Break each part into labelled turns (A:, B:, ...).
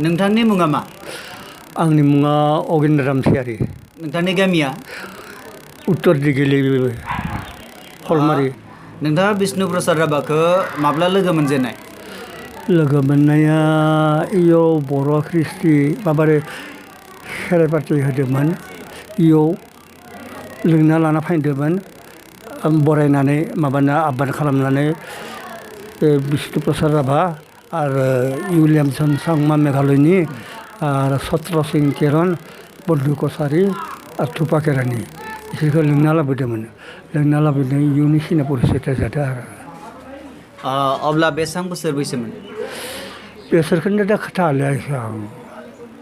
A: नोंथांनि मुङा मा?
B: आंनि मुङा अगेन्द्र रामसियारि।
A: नोंथांनि गामिया?
B: उत्तर दिघेली हलमारि।
A: नोंथाङा बिष्णु प्रसाद राभाखौ माब्ला लोगो मोनजेननाय?
B: लोगो मोननाया इयाव बर' ख्रिस्टि माबारे खेराइ पार्टि होदोंमोन। इयाव लिंना लाना फैदोंमोन बरायनानै माबाना आबाद खालामनानै बिष्णु प्रसाद राभा आरो उइलियामसन सांमा मेघालयनि आरो सत्र सिं केरन बन्धु कसारि आरो थुपा केरानि बिसोरखौ लिंना लाबोदोंमोन। लिंना लाबोदों इयावनो सिना परिचय जादों आरो।
A: अब्ला बेसेबां बोसोर बैसोमोन?
B: बेसोरखौनो दा खोथा हलायाखै आं।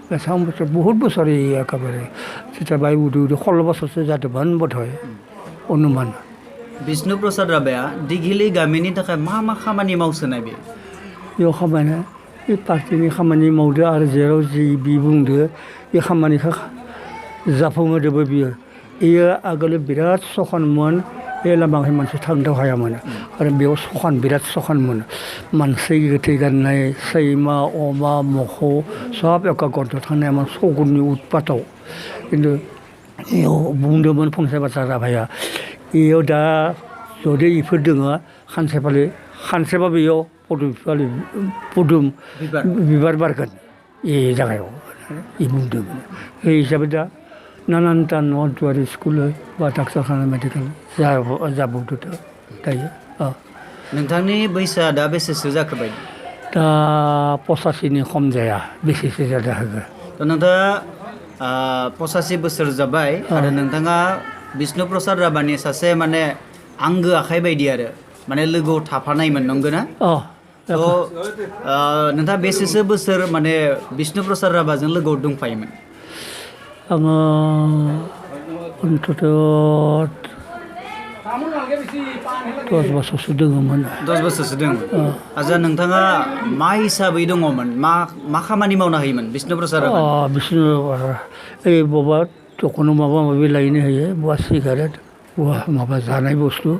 B: बेसेबां बोसोर बहुद बोसोर एखेबारे जिथिया बाय उदै उदै 16 बोसोरसो जादोंमोन बधय अनुमान।
A: बिष्णु प्रसाद राभाया दिघेली गामिनि थाखाय मा खामानि मावसोनाय बे?
B: बेयाव खामानिया बे पार्टिनि खामानि मावदो आरो जेराव जि बि बुंदो बे खामानिखौ जाफुंहोदोबो बियो। इयो आगोल बिराद सखानमोन। बे लामाखै मानसि थांनो हायामोन आरो बेयाव सखान बिराद सखानमोन। मानसि गोथै गारनाय सैमा अमा मोसौ सब एका गन्थ' थांनायामोन सगुननि उतपाताव। खिन्थु इयाव बुंदोंमोन फंसे बाथ्रा राभाया इयाव दा जुदि इफोर दोङो खानसेबाबो इयाव पदुम बिबार बारगोन ए जागायाव इ बुंदोंमोन। बे हिसाबै दा नानानथा न' दुवार स्कुल बा डाक्टारखाना मेडिकेल जाबोदो दायो।
A: नोंथांनि बैसोआ दा बेसेसो जाखो बायदि?
B: दा 85नि खम जाया बेसेसो जादों होगो।
A: नोंथाङा 85 बोसोर जाबाय आरो नोंथाङा बिष्णु प्रसाद राभानि सासे माने आंगो आखाइ बायदि आरो माने लोगोआव थाफानायमोन नंगौ ना? नोंथाङा बेसेसो बोसोर माने बिष्णु प्रसाद राभाजों लोगोआव दंफायोमोन?
B: आङो अन्तत 10 बोसोरसो दोङोमोन।
A: 10 बोसोरसो दङ। आচ্ছা नोंथाङा मा हिसाबै दङमोन? मा खामानि मावना होयोमोन बिष्णु प्रसाद राभा?
B: बिष्णु ओइ बबा दखानाव माबा माबि लायनो होयो बबा सिगारेट बबा माबा जानाय बुस्थु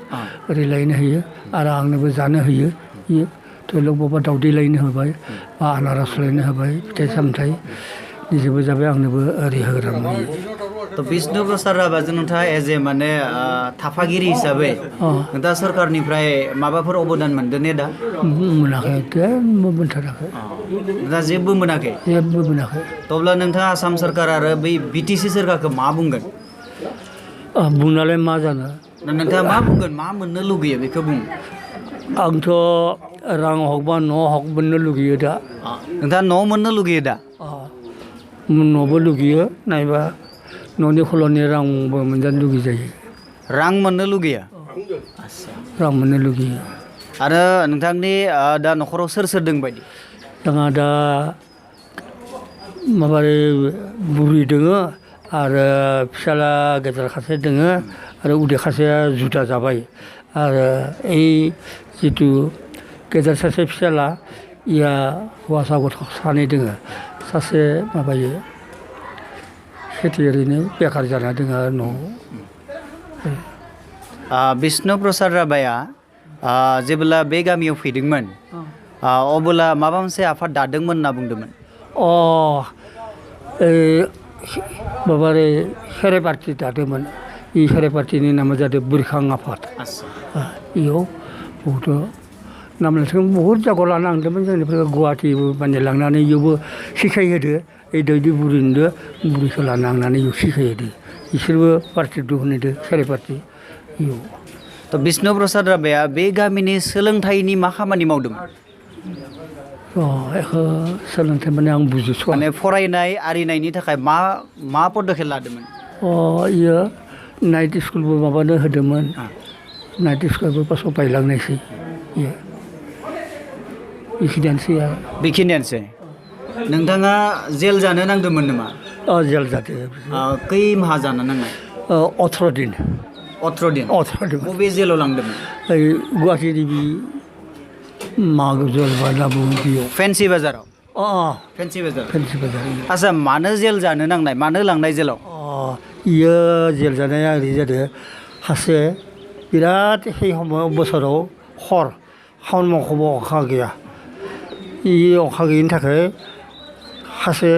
B: ओरै लायनो होयो आरो आंनोबो जानो होयो। धरि लक बबा दावदै लायनो होबाय बा आनारस लायनो होबाय फिथाइ सामथाइ निजेबो जाबाय आंनोबो ओरै होग्रामोन।
A: बिष्णु प्रसाद राभाजों नोंथाङा एज ए माने थाफागिरि हिसाबै नोंथाङा सरकारनिफ्राय माबाफोर अबदान मोनदों ने दा?
B: मोनाखै जेबो मोनथाराखै।
A: दा जेबो मोनाखै?
B: जेबो मोनाखै।
A: अब्ला नोंथाङा आसाम सरकार आरो बै बिटिसि सोरखारखौ मा बुंगोन?
B: बुंनालाय मा जानो।
A: नोंथाङा मा बुंगोन? मा मोननो लुगैयो बेखौ बुं।
B: आंथ' रां हक बा न' हक मोननो लुगैयो दा।
A: नोंथाङा न' मोननो लुगैयो दा?
B: न'बो लुगैयो नायबा न'नि खल'नि रांबो मोनजानो लुगैजायो।
A: रां मोननो लुगैयो?
B: रां मोननो लुगैयो।
A: आरो नोंथांनि दा न'खराव सोर सोर दं बायदि?
B: जोंहा दा माबारै बुरि दोङो आरो फिसाला गेदेर खासे दोङो आरो उदै खासेया जुदा जाबाय आरो ओइ जिथु गेदेर सासे फिसाला इया हौवासा गथ' सानै दोङो। सासे माबायो खेथि ओरैनो बेखार जाना दोङो आरो न'आव।
A: बिष्णु प्रसाद राभाया जेब्ला बे गामियाव फैदोंमोन अब्ला माबा मोनसे आफाद दादोंमोन होनना बुंदोंमोन।
B: माबारे खेराइ पार्टि दादोंमोन। इ खेराइ पार्टिनि नामा जादों बुरखां आफाद। इयाव बहुद नाम लानायथिं बहुद जायगायाव लाना थांदोंमोन जोंनिफ्राय गुवाहाटि माने लांनानै इयावबो सिखायहोदो। ओइ दैदि बुरिनोदो बुरिखौ लाना थांनानै इयाव सिखायहोदो। बिसोरबो पार्टि दिहुनहैदो खेराइ पार्टि इयाव।
A: बिष्णु प्रसाद राभाया बे गामिनि सोलोंथाइनि मा खामानि मावदोंमोन?
B: एखो सोलोंथाइ माने आं बुजिस'आ।
A: माने फरायनाय आरिनायनि थाखाय मा पदखेप लादोंमोन?
B: इयो नाइट स्कुलबो माबानो होदोंमोन। नाइट स्कुलबो पासआव बायलांनायसै इयो। बेखिनियानोसै आरो।
A: बेखिनियानोसै। नोंथाङा जेल जानो नांदोंमोन नामा?
B: जेल जादों।
A: खै माहा जानो नांनाय?
B: 18 दिन।
A: 18 दिन?
B: 18 दिन।
A: बबे जेलाव लांदोंमोन?
B: ओइ गुवाहाटिनि बे मागो जेल होनना बुङो बेयाव।
A: फेन्सि बाजाराव? फेन्सि बाजार। फेन्सि बाजार। आচ্ছা मानो जेल जानो नांनाय? मानो लांनाय जेलाव?
B: इयो जेल जानाया ओरै जादों सासे बिराद সেই সময় बोसोराव हर खामानि मावख'बो अखा गैया। इ अखा गैयिनि थाखाय सासे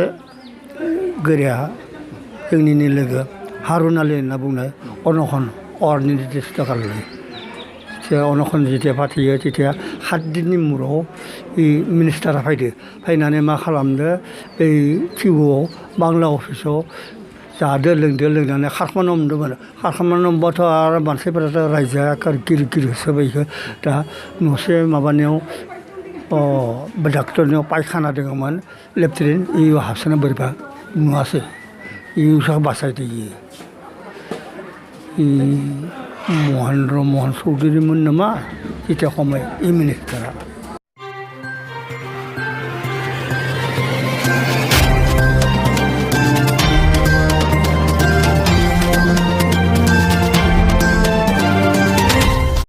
B: गोरिया जोंनिनो लोगो हारुन आली होनना बुंनाय अनखन अरनि सेस्था खालामो जे अनखन जेथिया फाथियो तेथिया 7 दिननि मुराव मिनिस्टारा फैदो फैनानै मा खालामदो बै टिउआव बांला अफिसाव जादो लोंदो लोंनानै खारखोमानो हमदोंमोन खारखोमानो हमबाथ' आरो मानसिफोराथ' रायजोआ गिदिर गिदिर होसोबायखो दा न'से माबानायाव डाक्टरनियाव पायखाना दङमोन लेफ्टिनेन्ट इयाव हाबसोना बोरैबा नुवासै इयावसो बासायदो महेन्द्र मोहन चौधुरीमोन नामा जेथिया खमाय इ मिनिस्टारा